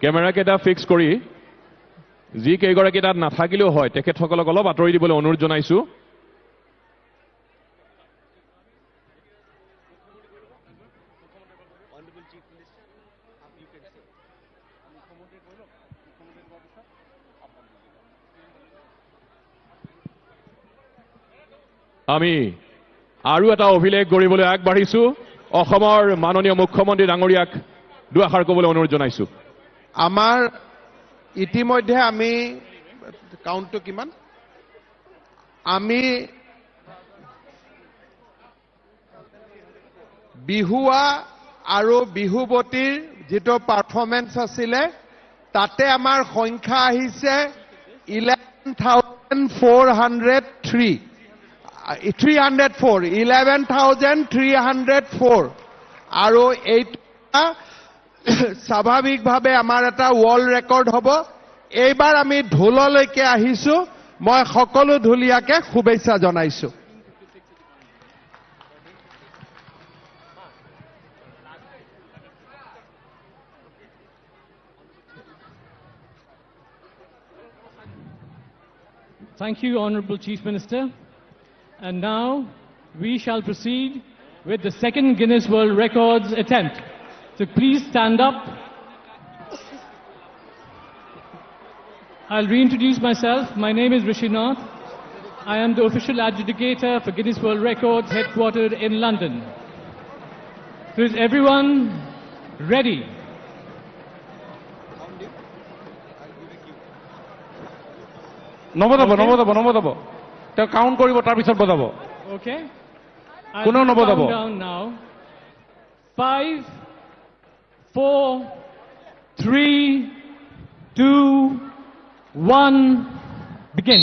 কেমেৰাকেইটা fix কৰি যি কেইগৰাকী তাত নাথাকিলেও হয় তেখেতসকলক অলপ আঁতৰি দিবলৈ অনুৰোধ জনাইছোঁ। আমি আৰু এটা অভিলেখ গঢ়িবলৈ আগবাঢ়িছোঁ। অসমৰ মাননীয় মুখ্যমন্ত্ৰী ডাঙৰীয়াক দুআষাৰ ক'বলৈ অনুৰোধ জনাইছোঁ। আমাৰ ইতিমধ্যে আমি কাউণ্টটো কিমান, আমি বিহুৱা আৰু বিহুৱতীৰ যিটো পাৰফৰ্মেঞ্চ আছিলে তাতে আমাৰ সংখ্যা আহিছে 11,403, 304, 11,304। আৰু এইটো স্বাভাৱিকভাৱে আমাৰ এটা ৱৰ্ল্ড ৰেকৰ্ড হ'ব। এইবাৰ আমি ঢোললৈকে আহিছো। মই সকলো ঢুলীয়াকে শুভেচ্ছা জনাইছো। Thank you, Honorable Chief Minister. And now we shall proceed with the second Guinness World Records attempt. So please stand up. I'll reintroduce myself. My name is Rishi Nath. I am the official adjudicator for Guinness World Records headquartered in London. So is everyone ready? নবজাব, নবজাব, নবজাব। তেওঁ count কৰিব, তাৰপিছত বজাব। Okay. কোনেও নবজাব। Count down now. 5, 4, 3, 2, 1, begin.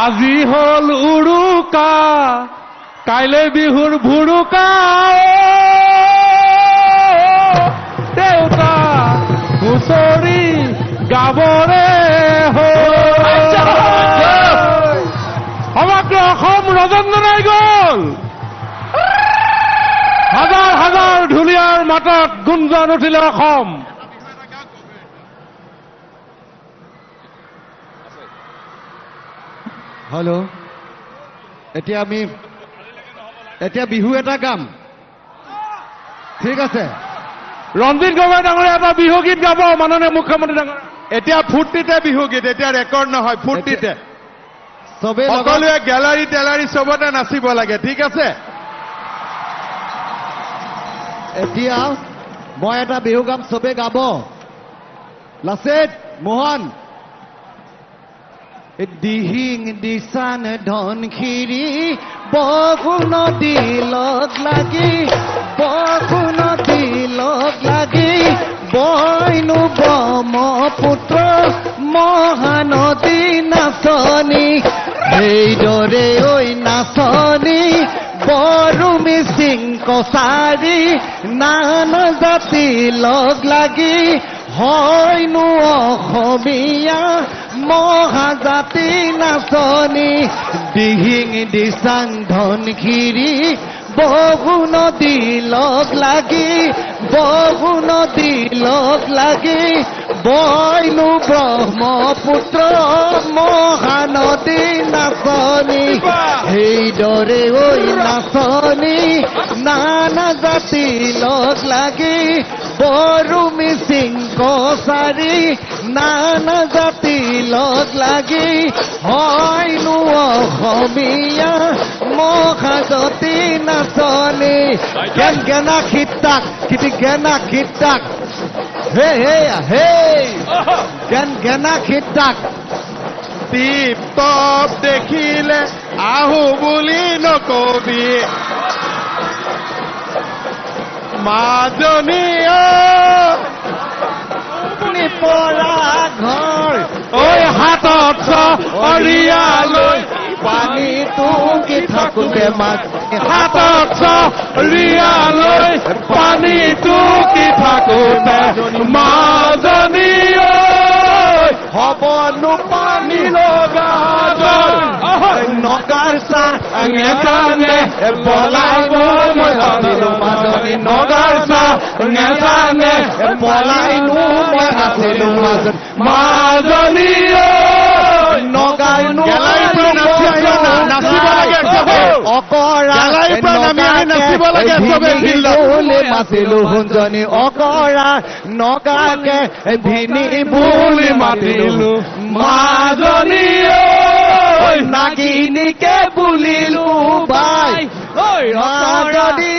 আজি হল উৰুকা, কাইলৈ বিহুৰ ভুৰুকা। দেউতা হুঁচৰি গাবৰে সমগ্ৰ অসম ৰজনজনাই গ'ল। হাজাৰ হাজাৰ ঢুলীয়াৰ মাতত গুঞ্জন উঠিলে অসম। হেল্ল', এতিয়া আমি এতিয়া বিহু এটা গাম, ঠিক আছে? ৰঞ্জিত গগৈ ডাঙৰীয়া এটা বিহু গীত গাব, মাননীয় মুখ্যমন্ত্ৰী ডাঙৰীয়া। এতিয়া ফূৰ্তিতে বিহু গীত, এতিয়া ৰেকৰ্ড নহয়, ফূৰ্তিতে চবেই সকলোৱে গেলাৰী টেলাৰী চবতে নাচিব লাগে, ঠিক আছে? এতিয়া মই এটা বিহু গাম, চবে গাব। লাচিত, মোহন। দিহিং দিচান ধনশিৰি বহু নদী লগ লাগি বহু নদী লগ লাগি বইনো ব্ৰহ্মপুত্ৰ মহানদী নাচনী সেইদৰে ঐ নাচনী বড়ো মিচিং কছাৰী নানা জাতি লগ লাগি হয়নো অসমীয়া মহাজাতি নাচনী দিহিং দিচাং ধনশিৰি বহু নদী লগ লাগি বহু নদী লগ লাগি বইনো ব্ৰহ্মপুত্ৰ মহানদী নাচনী সেইদৰে ঐ নাচনী নানা জাতি লগ লাগি বড়ো মিচিং কছাৰী নানা জাতি লগ লাগি হয়নো অসমীয়া মহাজাতি নাচনী গেন গেনা খিতাক খিতি গেনা খিতাক হে হে হে গেন গেনা খিতাক টিপ টপ দেখিলে আহো বুলি নকবি মাজনী পৰা ঘৰ ঐ হাতত চৰিয়ালৈ পানী টুকি থাকোতে মাছ হাতত চৰিয়ালৈ পানী টুকি থাকোতে মাজনী হ'বনো পানী লগা নগাৰ চাহ নেজানে পলাইনো মই আছিলো মাজনী নগাৰ চাহ নেজানে পলাইনো মই আছিলো মাজনী মাজনী নগাইনো গেলাৰীৰ পৰা নাচি আহিব নাচিব লাগে চবে। অকৰা গেলাৰীৰ পৰা নামি আহি নাচিব লাগে চবে ফিল্ডত। বুলি মাতিলো সোণজনী অকৰা নগাকে ভিনি বুলি মাতিলো মাজনী নাগিনীকে বুলিলো বাই মাজনী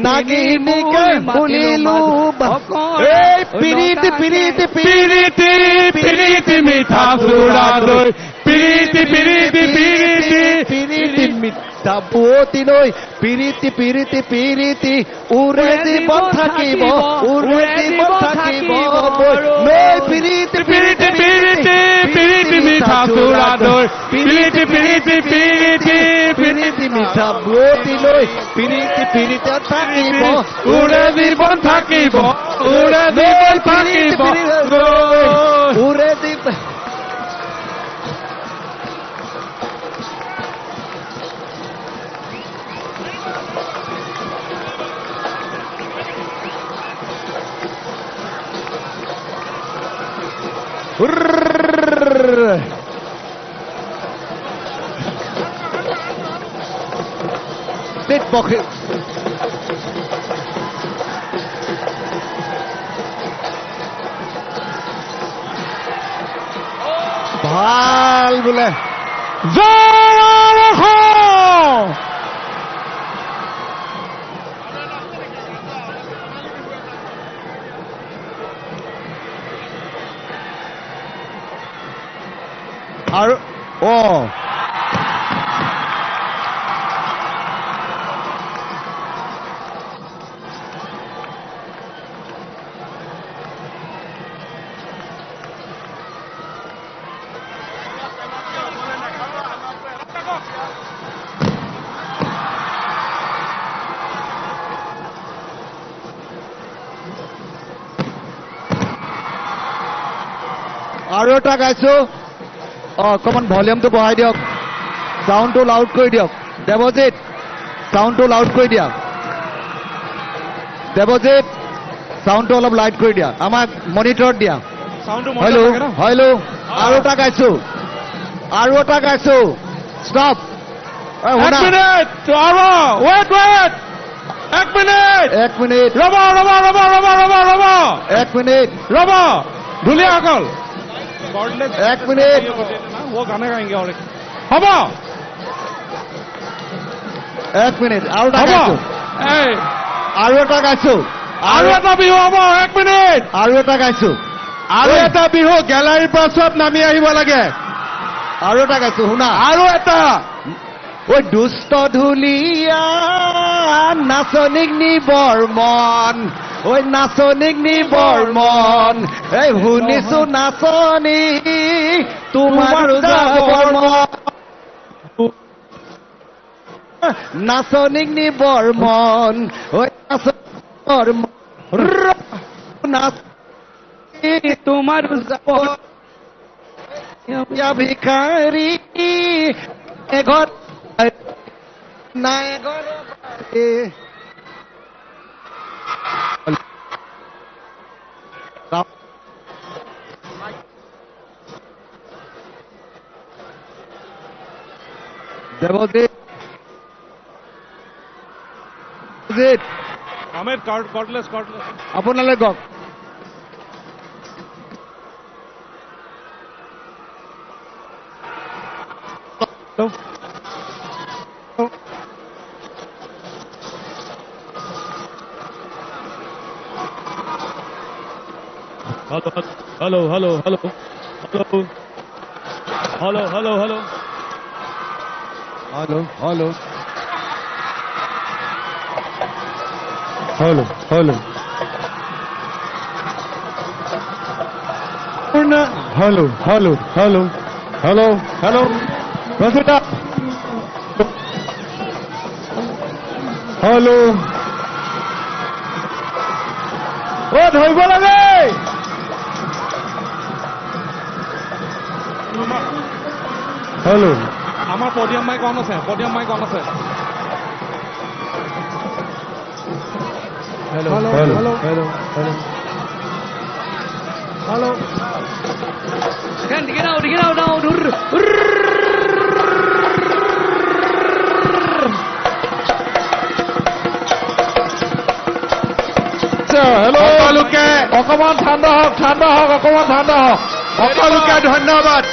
নাগিনীকে বুলিলো এই পিৰিতি পিৰিতি পিৰিতি পিৰিতি মিঠা চূড়া দৈ পিৰিতি পিৰিতি পিৰিতি পিৰিতি মিঠা পুৱতি নৈ পিৰিতি পিৰিতি পিৰিতি উৰে জীৱন থাকিব উৰে জীৱন থাকিব নৈ পিৰিতি পিৰিতি পিৰিতি পিৰিতি মিঠা চূড়া দৈ পিৰিতি পিৰিতি পিৰিতি পিৰিতি মিঠা পুৱতি নৈ পিৰিতি পিৰিতি থাকিব উৰে জীৱন থাকিব উৰে জীৱন থাকিব উৰে জীৱন ভাল বোলে জয় অসম। আৰু অ আৰু এটা গাইছো। অকণমান ভলিউমটো বঢ়াই দিয়ক, চাউণ্ডটো লাউড কৰি দিয়ক। দেৱজিত, চাউণ্ডটো লাউড কৰি দিয়া। দেৱজিত, চাউণ্ডটো অলপ লাউড কৰি দিয়া, আমাক মনিটৰত দিয়া। হেল্ল' হেল্ল', আৰু এটা গাইছো, আৰু এটা গাইছো। ষ্টপ। এক মিনিট, এক মিনিট, ৰ'ব ৰ'ব ৰ'ব ৰ'ব ৰ'ব ৰ'ব, এক মিনিট ৰ'ব, ধুনীয়াসকল এক মিনিট হ'ব, এক মিনিট, আৰু এটা গাইছো, আৰু এটা গাইছো, আৰু এটা বিহু হ'ব, এক মিনিট, আৰু এটা গাইছো, আৰু এটা বিহু। গেলাৰীৰ পৰা চব নামি আহিব লাগে। আৰু এটা গাইছো, শুনা, আৰু এটা। ঐ দুষ্ট ঢুলীয়া নাচনীক নিবৰ মন, ঐ নাচনীক নিবৰ মন, এই শুনিছো নাচনী তোমাৰো যাবৰ মন, নাচনীক নিবৰ মন, ঐ নাচনীৰ মন, নাচনী তোমাৰো যাবৰ ভিখাৰী এঘৰ নাই ঘৰ। দেৱজিৎ আপোনালোকে কওক। Hello hello hello hello hello hello hello hello hello hello hello hello hello hello hello hello Rachita hello অ ধৰিব লাগে। হেল্ল' আমাৰ পডিয়াম মাইক অন আছে, পডিয়াম মাইক অন আছে। Hello hello hello hello hello Get out, get out now. সকলোকে অকমান ঠাণ্ডা হওক, ঠাণ্ডা হওক, অকমান ঠাণ্ডা হওক। সকলোকে ধন্যবাদ।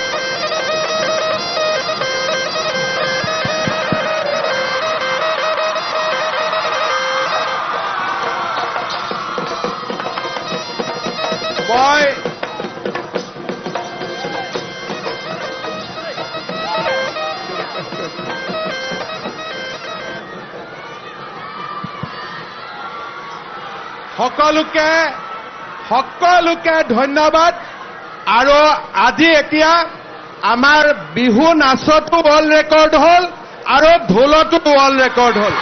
মই সকলোকে সকলোকে ধন্যবাদ। আৰু আজি এতিয়া আমাৰ বিহু নাচতো ৱৰ্ল্ড ৰেকৰ্ড হ'ল আৰু ঢোলতো ৱৰ্ল্ড ৰেকৰ্ড হ'ল।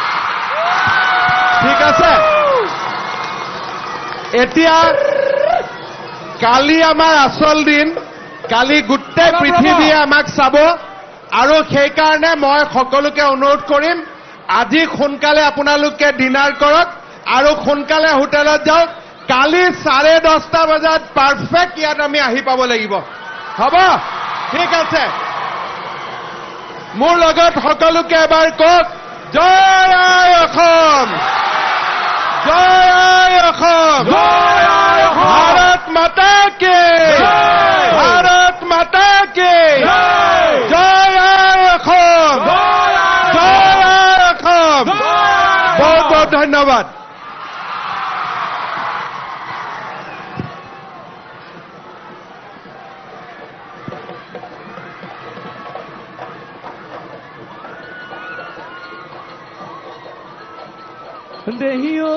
ঠিক আছে, এতিয়া কালি আমাৰ আচল দিন, কালি গোটেই পৃথিৱীয়ে আমাক চাব আৰু সেইকাৰণে মই সকলোকে অনুৰোধ কৰিম আজি সোনকালে আপোনালোকে ডিনাৰ কৰক আৰু সোনকালে হোটেলত যাওক। কালি 10:30 বজাত পাৰফেক্ট ইয়াত আমি আহি পাব লাগিব। হ'ব, ঠিক আছে। মোৰ লগত সকলোকে এবাৰ কওক, জয় আই অসম, জয় আই অসম, জয় আই অসম, ভাৰত মাতা কি, ভাৰত মাতা কি, জয় আই অসম, জয় আই অসম। বহুত বহুত ধন্যবাদ। দেহিও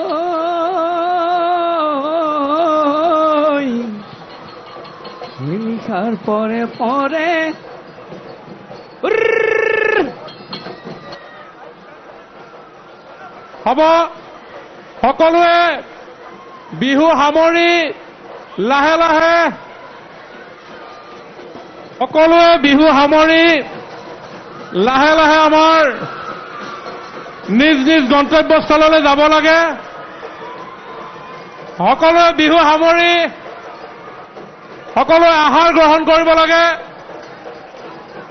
নিশার পরে পরে হ'ব। সকলোৱে বিহু সামৰি লাহে লাহে, সকলোৱে বিহু সামৰি লাহে লাহে আমাৰ নিজ নিজ গন্তব্যস্থললৈ যাব লাগে। সকলোৱে বিহু সামৰি সকলোৱে আহাৰ গ্ৰহণ কৰিব লাগে।